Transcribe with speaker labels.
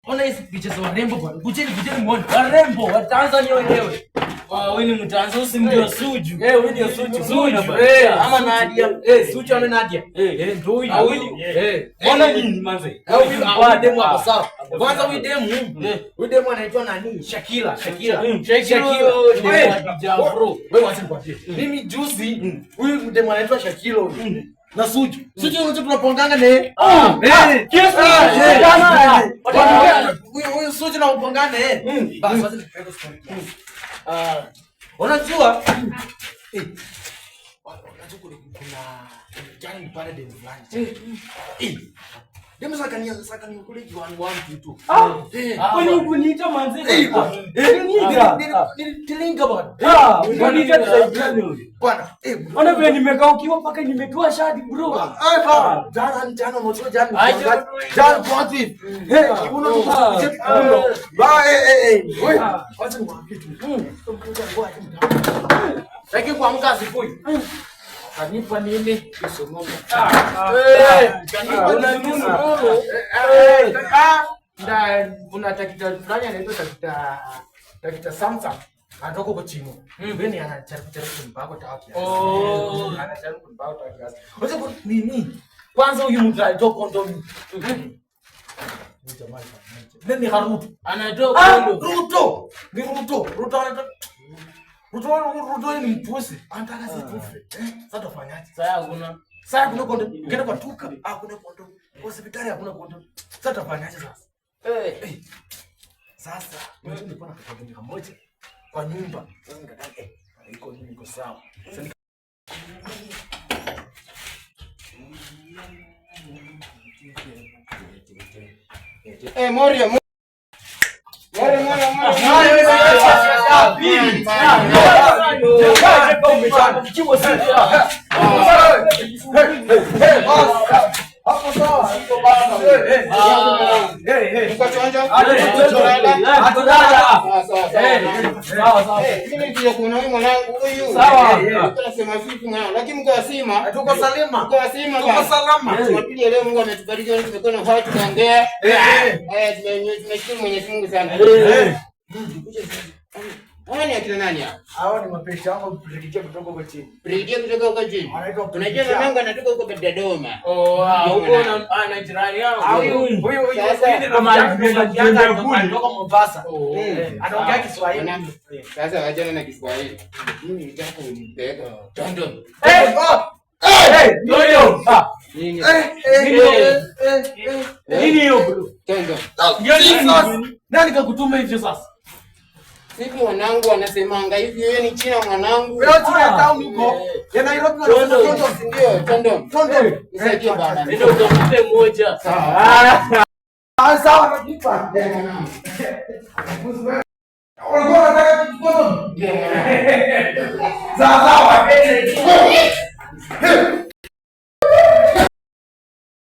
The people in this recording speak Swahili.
Speaker 1: Ona hizi picha za warembo bwana. Kujeni, kujeni muone. Warembo wa Tanzania wenyewe.
Speaker 2: Wewe ni Mtanzania, usimjua Suju.
Speaker 1: Eh, wewe ndio Suju.
Speaker 2: Suju.
Speaker 1: Eh, ama Nadia. Eh, Suju ama Nadia.
Speaker 2: Eh,
Speaker 1: Eh, ndio huyu.
Speaker 2: Ah, huyu.
Speaker 1: Eh.
Speaker 2: Mbona nini manze?
Speaker 1: Eh, huyu huyu demu hapo sawa. Kwanza huyu demu, huyu demu anaitwa nani? Shakila, Shakila.
Speaker 2: Shakila.
Speaker 1: Eh,
Speaker 2: Jafro.
Speaker 1: Wewe wacha nikwambie. Mimi juzi huyu demu anaitwa Shakila huyu. Na Suju. Suju unajua tunaponganga naye.
Speaker 2: Ah,
Speaker 1: Eh.
Speaker 2: kiasi.
Speaker 1: Ah, eh.
Speaker 2: Jana.
Speaker 1: Eh. Huyu huyu Suju na upongana naye. Basi wacha nikupeleke story kiasi. Ah, unajua eh, unajua kuna jana nilipata demu fulani. Eh, demu sakani kule kiwani wangu tu. Eh,
Speaker 2: Kwani hukuniita manze?
Speaker 1: eh, bwana.
Speaker 2: Eh,
Speaker 1: Eh, nililinga bwana.
Speaker 2: Ah, hukuniita tusaidiane huyu.
Speaker 1: Bwana, eh,
Speaker 2: Ona vile nimekaukiwa mpaka nimetoa shati bro.
Speaker 1: Ah, bwana. Jana jana unajua jana
Speaker 2: Aje,
Speaker 1: jana kwa hivi. Eh, kiuno tu kiuno. Ba eh eh eh. Wewe, wacha nikwambie tu. Lakini kuamka asubuhi. Kanipa nini? Kisonono. Eh, kanipa kisonono. Eh, ah, nda kuna takita fulani anaitwa takita Samsung. Anatoka huko Chino. Mbeni anajaribu jaribu kunipako tawa kiasi.
Speaker 2: Oh.
Speaker 1: Anajaribu kunipako tawa kiasi. Unajua nini? Kwanza huyu mtu alitoa kondomu. Huyu jamaa alifanyaje? Nani Ruto?
Speaker 2: Anatoa
Speaker 1: Ah,
Speaker 2: kondo.
Speaker 1: Ruto. Ni Ruto. Ruto anatoa Ruto Ruto ni mpusi. Anataka sisi tufe. Eh, sasa tufanyaje?
Speaker 2: Sasa hakuna.
Speaker 1: Sasa hakuna kondomu. Ukienda kwa duka, hakuna kondomu. Kwa hospitali hakuna kondomu. Sasa tufanyaje sasa?
Speaker 2: Eh.
Speaker 1: Sasa unajua nilikuwa na kondomu kamoja kwa nyumba. Sasa nikataka eh, iko nini iko sawa. Sasa
Speaker 3: Eh, Moria, Moria, Moria, Moria.
Speaker 1: Hapo sawa.
Speaker 3: Mko chonjo?
Speaker 2: Ah,
Speaker 3: Sawa, sawa, sawa.
Speaker 2: Sawa.
Speaker 3: Eh, mimi nilikuja kuona huyu mwanangu huyu.
Speaker 2: Sawa.
Speaker 3: Nilikuwa nasema vipi mwanangu, lakini mko wasima.
Speaker 1: Tuko salama.
Speaker 3: Mko wasima
Speaker 1: Tuko
Speaker 3: bana.
Speaker 1: salama.
Speaker 3: Jumapili ya leo Mungu ametubariki leo tumekuwa na uhai tunaongea.
Speaker 1: Eh, eh.
Speaker 3: Eh, tumeshukuru Mwenyezi Mungu sana.
Speaker 1: Eh.
Speaker 3: Hawa ni akina nani hao?
Speaker 1: Hao ni mapeshi yangu kupitia kutoka huko chini.
Speaker 3: Brigidia kutoka huko chini.
Speaker 1: Anaitwa
Speaker 3: Unajua mamangu anatoka huko Dodoma.
Speaker 2: Oh, ah, huko ana jirani yangu.
Speaker 1: Ah, huyu huyu huyu
Speaker 3: Sasa,
Speaker 1: huyu ni rafiki yangu, anatoka Mombasa.
Speaker 2: Oh.
Speaker 3: Mm.
Speaker 1: Anaongea Kiswahili.
Speaker 3: Mwanangu, sasa wachana na Kiswahili. Mimi nitaka kunipeleka London.
Speaker 1: Eh, oh,
Speaker 2: Eh, ndio. Ah,
Speaker 3: Nini?
Speaker 1: eh, eh, eh, eh, eh.
Speaker 2: nini hiyo bro?
Speaker 3: London.
Speaker 1: Jesus! Nani kakutuma hivyo sasa?
Speaker 3: Siku mwanangu anasemanga hivi, yeye ni China mwanangu.
Speaker 1: Wewe chini ya town huko. Ya Nairobi wanasema
Speaker 3: London,
Speaker 1: London.
Speaker 3: ndio, London.
Speaker 1: London.
Speaker 3: Nisaidie bana.
Speaker 2: Ndio utafute moja.
Speaker 3: Sawa.
Speaker 1: Ah, sawa najipa.
Speaker 3: Ndio mwanangu.
Speaker 1: Ulikuwa unataka kitu kono?
Speaker 3: Ndio mwanangu.